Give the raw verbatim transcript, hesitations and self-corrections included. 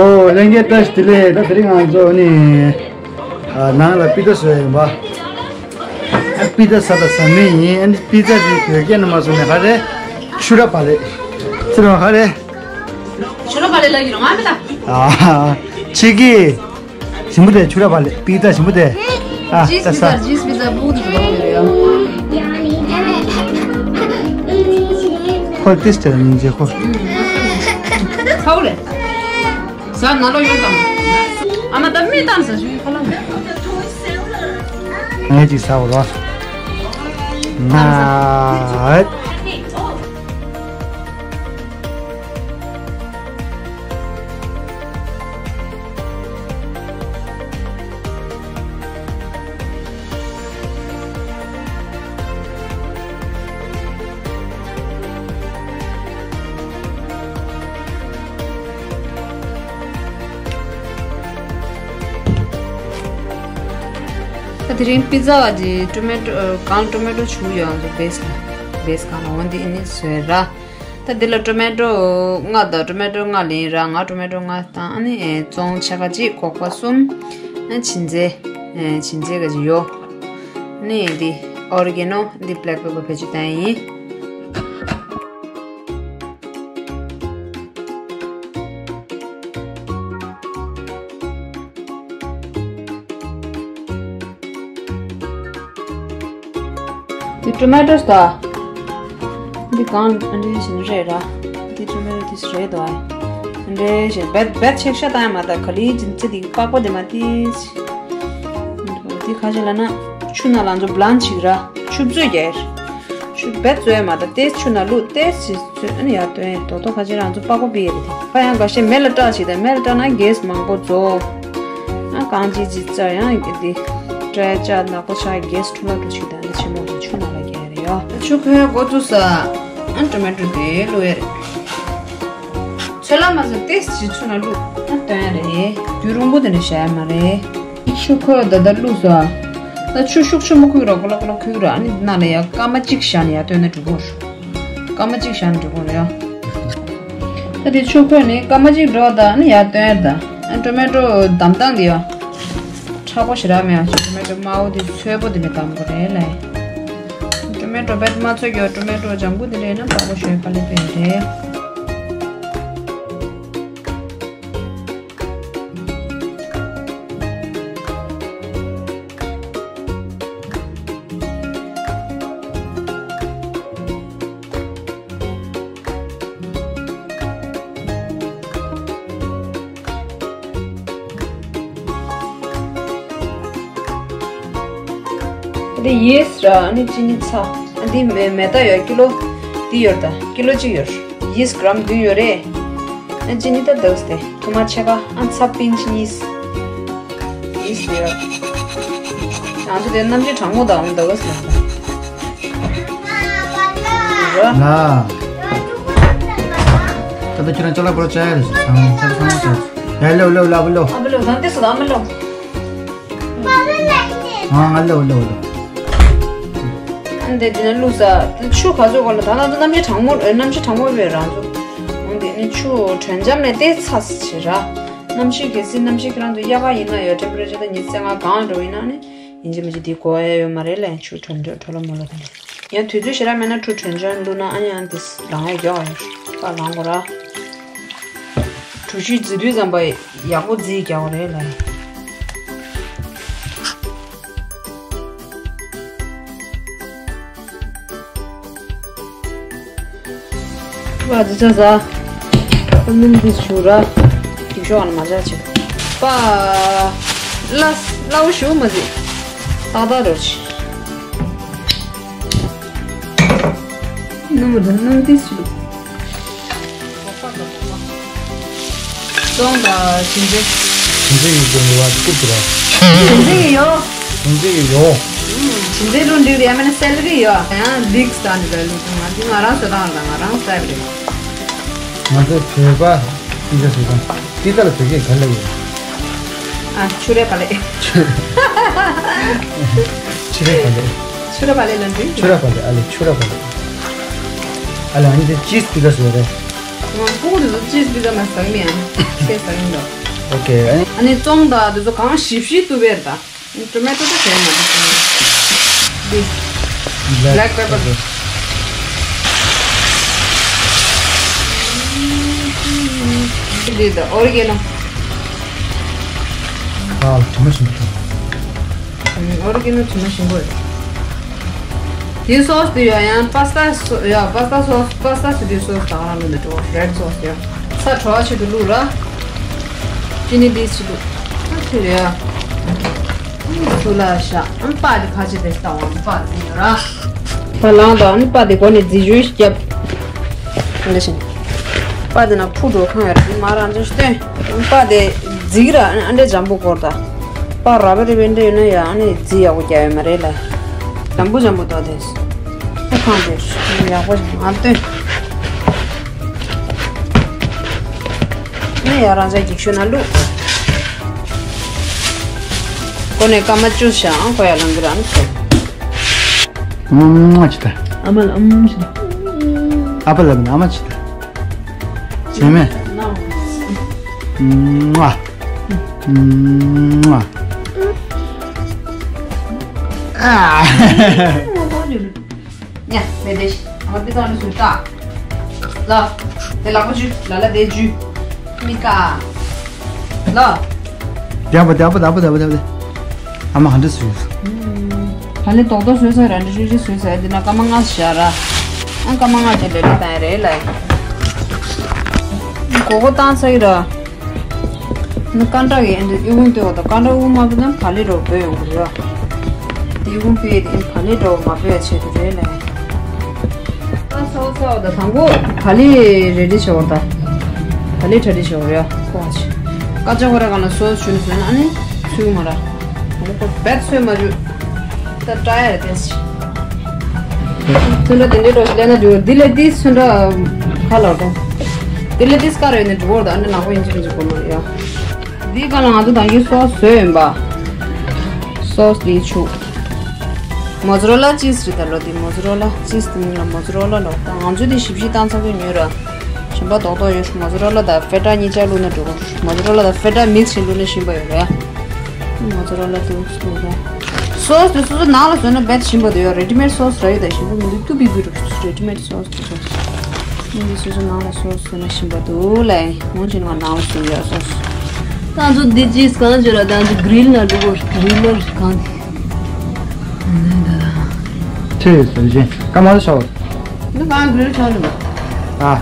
ཨོ། ལྷན་རྒྱས་བཀྲ་ཤིས་བདེ་ལེགས། ད་དེ་རིང་ང་ཚོ་ནི་ཨ་ནང་ལ་པི་ཛ་བཟོས་ཡིན་པ། ཨ་པི་ཛ་ཟ་ད་ཟ་མི་ཡིན། ཨ་ནི་པི་ཛ་དེ་བོད་སྐད་ནང་མ་སོང་ནས་ག་རེ། ཆུ་ར་བག་ལེབ། ཚེ་རིང་ག་རེ། ཆུ་ར་བག་ལེབ་ལབ་ཀྱི་རེད། ང་མི་ལ། ཨ་ཆེ་གི། ཞིམ་པོ་དེ་ཆུ་ར་བག་ལེབ། པི་ཛ་ཞིམ་པོ་དེ། ཨ་ཅིས་ད་པི་ཛ། ཟ། ཅིས་པི་ཛ་བུ་དེ་ཟ་བ་རེད་ཡ། ཁོ་ཏིས་དེ་ཉིན་རྗེས་ཁོ། ཁའོ་རེད། ཟ་ན་ལོ་ཡོད་དམ། ཨ་མ་ད་མི་བཏང་ཟ་ཞུ་ཁོ་ལ། ངས་ཅིག་ཟ་འོ་རོ། ང་། ད་དེ་རིང་པི་ཛ་བ་དེ་ཊོ་མེ་ཊོ་གང་ཊོ་མེ་ཊོ་བྱུག་ཡོད་ང་ཚོ་བེ་སི་ལ། བེ་སི་གང་ལ་འོ་འདི་ཨ་ནི་བཟོས་ར། ད་འདི་ལ་ཊོ་མེ་ཊོ་ལྔ་དང་། ཊོ་མེ་ཊོ་ལྔ་ལེན་ར། ང་ཊོ་མེ་ཊོ་ལྔ་དང་། ཨ་ནི་ཨེ་བཙོང་ཕྱེད་ཀ་གཅིག། སྒོག་པ་གསུམ། ཨ་བྱི་ཙེ། ཨེ་བྱི་ཙེ་ག་ཅིག་ཡོད། ཨ་ནི་འདི་ཨོ་རི་གེ་ནོ། འདི་བྷེ་ལེག་པེ་པར་བེད་སྤྱོད་བཏང་ཡིན། འདི་ཊོ་མེ་ཊོ་ད། འདི་གང་འདི་བཞིན་རེད་ར། འདི་ཊོ་མེ་ཊོ་འདི་རེད་དོ། འདི་བཞིན་བེད་བེད་ཆེག་ཤ་བཏང་ཡ་མ་ད། ག་ལི་ཅིན་ཙི་འདི་པགས་པ་འདི་མ་ཏིས། འདི་ཁ་ཤས་ལ་ན་ཆུ་ནང་ལ་ང་ཚོ་བླན་ཅིག་ར། ཆུ་བཙོས་རྒྱག་ཆུ་བེད་བཙོས་མ་ད། ཏེས་ཆུ་ནང་བླུགས། ཏེས་ཅིག་བཙོས། ཨ་ནི་ཡར་བཏོན། དོ་དོ་ཁ་ཤས་རང་ཚོ་པགས་པ་པི་ཡེ་རེད་དེ། ཁ་ཡང་འགའ་ཤས་མེ་ལ་སྐྲག་ཅིག་ད། མེ་ལ་སྐྲག་ན་གེ་སི་མང་པོ་རྫོགས། ཨ་རྐང་རྗེས་ཅིག་བཙའ་ཡང་འདི་སྐྲ་ཡ་ཆག། ནག་པོ་ཆགས། གེ་སི་འཕྲོ་བརླག་འགྲོ་ཅིག་ད། ཨ་ནི་ཆེན་མོ་ཅིག་ཆུ་ནང་ལ་རྒྱག་རེད་ཡོ། ཆུ་ཁོལ་འགོ་བཙུགས་ས། ཨ་ཊོ་མེ་ཊོ་དེ་བླུགས་ཡ་རེད། ཚོད་ལ་མ་ཚོད་ཏེས་ཅིག་ཆུ་ནང་བླུགས། ཨ་བཏོན་ཡ་རེད། རྒྱུན་རིང་པོ་དེ་འདྲ་བཞག་ཡ་མ་རེད། ཆུ་ཁོལ་ད་ད་བླུགས་སོ། ད་ཆུ་ཤུགས་ཆེན་པོ་ཁུག་ར། གོ་ལ་གོ་ལ་ཁུག་ར། ཨ་ནི་ནང་ལ་ཡ་སྐར་མ་གཅིག་བཞག་ནས་ཡར་བཏོན་ན་འགྲིག་གོ། སྐར་མ་གཅིག་བཞག་ན་འགྲིག་གོ་རེད་ཡ། ད་དེ་ཆུ་ཁོལ་ནས་སྐར་མ་གཅིག་འགྲོ། ད་ཨ་ནི་ཡར་བཏོན་ཡ་རེད་ད། ཨ་ཊོ་མེ་ཊོ་བསྡམས་སྟངས་དེ་ཡ། མཁྲེགས་པོ་ཞེ་དྲག་མེད་ཡ། ཊོ་མེ་ཊོ་དམར་པོ་དེ་ཚོས་པོ་དེ་ནས་བསྡམ་དགོས་རེད་ལ། ཊོ་མེ་ཊོ་བེད་མ་ཚོས་ཀྱི་ཡོད། ཊོ་མེ་ཊོ་ལྗང་ཁུ་དེ་འདྲ་ཡིན་ན་དཔའ་བོ་ཞོལ་དཀའ་ལས་དཔེ་རེད། དེ་ཡིས་ར། ཨ་ནི་ཅི་ནི་ཚྭ། ཨ་འདི་མེ་མེ་ད་ཡོད། ཀི་ལོ་འདི་ཡོད་ད། ཀི་ལོ་གཅིག་ཡོད། ཡིས་གྲམ་བདུན་ཡོད་རེད། ཨ་ཅི་ནི་ད་འདུག་སྟེ་ཐུར་མ་ཕྱེད་ཀ། ཨ་ཚྭ་པིན་ཅི་གཉིས། ཡིས་ཡོད། ང་ཚོ་དེ་གནམ་གཤིས་གྲང་མོ་དང་འདུག་ཟེར། ལ། ད་ལྟ་ཁྱོད་རང་ཅ་ལག་པོ་ལ་བཅར་ཡ་རེད། ཚང་མ་ཚང་མ་བཅར། ཡ་ལོ་ལོ་ལ་བུ་ལོ། ཨ་བུ་ལོ་ད་འདི་སུ་ད་མི་ལོ། ཨ་ང་ལོ་ལོ་ལོ། ཨ་འདི་འདི་ན་བླུགས་ས། ཆུ་ག་ཚོད་གོ་ལ་ད་ན་ད་གནམ་གཤིས་གྲང་མོ། གནམ་གཤིས་གྲང་མོ་བས་རང་ཚོ། འོན་ཏེ་ནི་ཆུ་དྲོད་འཇམ་ལས་ཏེ་ཚ་ཞེ་ར། གནམ་གཤིས་གལ་སྲིད་གནམ་གཤིས་ཁྱེད་རང་ཚོ་དབྱར་ཁ་ཡིན་ན་ཡོད། ཊེམ་པེ་རེ་ཅར་ད་ཉི་ཤུ་རྩ་ལྔ་གང་འགྲོ་ཡིན་ན་ནི། ཡིན་གཅིག་མིན་གཅིག་འདི་དགོས་ཡ་ཡོད་མ་རེད་ལ། ཆུ་དྲོན་དྲོན་དྲོ་ལོ་མོ་ལོ་དེ་འདྲ། ཡང་དུས་ཚོད་ཞེ་དྲག་མེད་ན་ཁྲུ་དྲོན་དྲོན་བླུགས་ན། ཨ་ནི་ཡང་འདི་ལང་ཡ་མགྱོགས་ཡོད་པ་ལང་དགོས་ར། གྲུ་བཞི་བརྫི་དུས་ཙམ་པ་ཡག་པོ་བརྫིས་རྒྱག་དགོས་རེད་ལ། བ་ཇི་ཆ་ཟ། སྣུམ་འདི་བྱུག་ར། འགྱིག་ཤོག་ཨ་ན་མ་བཞག་ཅིག་པ། ལ་སླ་བོ་ཞུ་མ་ཟིག་ཏག་ཏག་རོ་ཆི། སྣུམ་ར་སྣུམ་འདི་བྱུག་ཙོང་དང་བྱི་ཙེ། བྱི་ཙེ་ཡི་སྒོ་ནས་བ་ཅིག་བཀུག་ཏུ་ར། བྱི་ཙེ་ཡི་ཡོ། བྱི་ཙེ་ཡི་ཡོ། བྱི་ཙེ་རུ་འགྲིག་རེད། ཡང་མིན་ན་སེ་ལ་རི་ཡོ། ཡང་འགྲིག་ས་འདི་ལ་ལུག་ང་འདི་ང་རང་བཟོ་སྟངས་ལ་ང་རང་སྟ་ཡིབ་རེད། ང་ཚོ་བོད་པ་པི་ཛ་ཟེར་ཙང་པི་ཛ་ལ་བོད་སྐད་ག་རེ་ལབ་ཡོད། ཨ། ཆུ་ར་བ་ལེ། ཆུ་ར་བ་ལེ། ཆུ་ར་བ་ལེ་ལབ་འདུག་ཆུ་ར་བ་ལེ། ཨ་ལེ། ཆུ་ར་བ་ལེ། ཨ་ལེ། ཨ་ནི་དེ་ཅིས་པི་ཛ་ཟེར་རེད། ང་ཕྲུ་གུ་དེ་ཚོ་ཅིས་པི་ཛ་མ་ཟ་གི་མེད། ཨ་ནི་ཁྱེད་ཟ་གི་མི་འདུག་ཨོ་ཀེ། ཨ་ནི་ཙོང་དང་དེ་ཚོ་གང་ཞིབ་ཞིབ་ཏུ་བེར་ད། ཊོ་མེ་ཊོ་དེ་བྱས་མ་འདུག་འདི། Black pepper. འདི་ད་ཨོ་རི་གེ་ནོ། ཨ། དྲི་མ་ཞིམ་པོ་འདུག་ཨོ་རི་གེ་ནོ་དྲི་མ་ཞིམ་པོ་རེད། དེའི་སོ་སི་དེ་ཡོད། ཡང་པ་སི་ཏ་སོ། ཡ། པ་སི་ཏ་སོ་སི། པ་སི་ཏ་སི་དེའི་སོ་སི་དང་རང་ལ་འདི་འགྲོ། རེཌ་སོ་སི་ཡ། ས་བྲོ་བ་ཆེད་དུ་བླུགས་ར། ཅི་ནི་དེ་ཆེད་དུ། ཨ་ཆེད་དུ་ཡ། སུ་ལ་ཤ། ཨམ་པ་དེ་ཁ་ཆེ་དེ་ལྟ་བ། ཨམ་པ་དེ་ཡོད་ར། ད་ལངས་དང་། ཨམ་པ་དེ་སྒོ་ནས་རྫི་ཞོལ་ཞིག་བརྒྱབ། འདི་བཞིན། པ་དེ་ན་ཕུ་འགྲོ་ཁང་ཡོད་ར། མ་རང་ཅོ་སྟོན། པ་དེ་རྫིག་ར། ཨ་འདྲས་འཇམ་པོ་སྐོར་ད། པ་ར་བ་དེ་བེ་འདྲས་ཡོད་ན་ཡ། ཨ་ནི་རྫི་ཡག་པོ་རྒྱག་ཡོད་མ་རེད་ལ། འཇམ་པོ་འཇམ་པོ་ད་དེ། ཨ་ཁང་དེ་ཡག་པོ་ཞིག་མ་སྟོན། ནི་ཡ་རང་ཅག་འགྱིག་ཤོད་ན་བླུགས། ཁོ་ནས་སྐར་མ་བཅུ་བཞག་ཨང་ཁོ་ཡ་ལང་གི་རང་སོ། ཨ་མ་ཅི་ད། ཨ་མ་ལ་ཨམ་ཅི་ད། ཨ་ཕ་ལ་ཨ་མ་ཅི་ད། བྱས་མེད། ཨ། ཨ། ཉ་མེ་དེ་ཤི། ཨ་མ་པི་ཙང་ནི་སུ་ཏ། ལ། དེ་ལག་པ་ཅུ། ལ་ལ་དེ་ཅུ། མི་ཀ། ལ། དེ་པ་དེ་པ་དེ་པ་དེ་པ་དེ་པ་དེ། ཨ་མ་ཧ་འདྲ་སུ་ཡོད། ད་ལེ་རྡོག་རྡོག་བཟོས་ས་ར་འདྲ་ཅུ་ཅུ་བཟོས་ས་དེ་ན་སྐར་མ་ལྔ་བཞག་ར། ཨ་སྐར་མ་ལྔ་ཅན་ལེ་ལེ་བཏང་ཡ་རེད་ལ། གོ་གོ་བཏང་ས་ཡི་ར། ནི་ཀ་འདྲ་གི་ཨེ་འདི་ཨི་ཝུན་ཏེ་འོ་ད་ཀ་འདྲ་དབུ་མ་བུ་ན་བ་ལི་རོ་བོད་ཡོང་གི་རེད། དེ་ཨི་ཝུན་པེ་དེ་བ་ལི་རོ་མ་བོད་ཡ་ཆེད་དུ་རེད་ལ། ཨ་སོ་སོ་ད་དང་པོ་བ་ལི་རེ་ཌི་བྱེད་འོ་ད། བ་ལི་ཁྲ་ཌི་བྱེད་འོ་རེད་ཡ་ཁོ་ཆེ། ཀ་ཅག་ཁོ་ར་ག་ན་སོ་ཞུ་ནི་ཟོས་ན་ཨ་ནི་ཚུལ་མ་ར། ཨ་ནི་ཁོ་བེད་སོས་མ་རུ། ད་ཏྲ་ཡ་རེད་དེ། ཚོན་ཁྲ་དེ་འདྲའི་འགྲོ་ཞིག་ལས་ན་འགྲོ་འདི་ལས་འདི་ཚོན་ཁྲ་ཁ་ལ་འགྲོ། འདི་ལས་འདི་སྐར་ཡོད་ནས་འགྲོ་བར་དུ་ཨ་ནི་ནག་པོ་ཡིན་གཅིག་མིན་གཅིག་གོ་མ་རེད་ཡ། འདི་ག་ལ་ང་ཚོ་ད་གིན་སོ་སི་བཟོས་ཡིན་པ། སོ་སི་འདི་ཆུ། མོ་ཛ་རེ་ལ་ཅིས་རེད་ད་ལོ། འདི་མོ་ཛ་རེ་ལ་ཅིས་འདི་མིང་ལ་མོ་ཛ་རེ་ལ་ལོ། ད་ང་ཚོ་འདི་ཞིབ་ཞིབ་བཏང་ཚར་གི་ཉོས་ར། གཞན་པ་རྡོག་རྡོག་ཡོད། མོ་ཛ་རེ་ལ་དང་ཧྥེ་ཏྲ་གཉིས་ཆ་བླུགས་ན་འགྲོ་གི། མོ་ཛ་རེ་ལ་དང་ཧྥེ་ཏྲ་མིག་སི་བྱས་བླུགས་ན་ཞིམ་པ་ཡོད་རེད་ཡ། མོ་ཛ་རེ་ལ་དུ་སུ་རེད། སོ་སི་དེ་སོ་སོ་ནང་ལ་བཟོས་ན་རྦད་ཞིམ་པ་དེ་ཡོད། རེ་ཌི་མེད་སོ་སི་ར་ཡོད་ད་ཞིམ་པོ་མི་འདུག་ཏུ་པི་པི་རུ་རེ་ཌི་མེད་སོ་སི་དེ་ཚོ། ཨིན་ཇི་སོ་སོ་ནང་ལ་སོ་སི་བཟོས་ན་ཞིམ་པ་འདུག་ལ། ཡིན་ངོ་ཅི་ང་ནང་ལ་བཟོས་ཡོད་སོ་སི། ད་ང་ཚོ་འདི་ཅིས་གང་བྱོས་ལ་ད་ང་ཚོ་གྷི་རིལ་ན་འགྲོ་གོ། གྷི་རིལ་ལ་གང་དེ། ཁྱེད་ཡོད་སོ་ཅན་ཀ་མ་ལ་ཤོག་འདི་གང་གྷི་རིལ་ཆགས་འདུག་ཨ།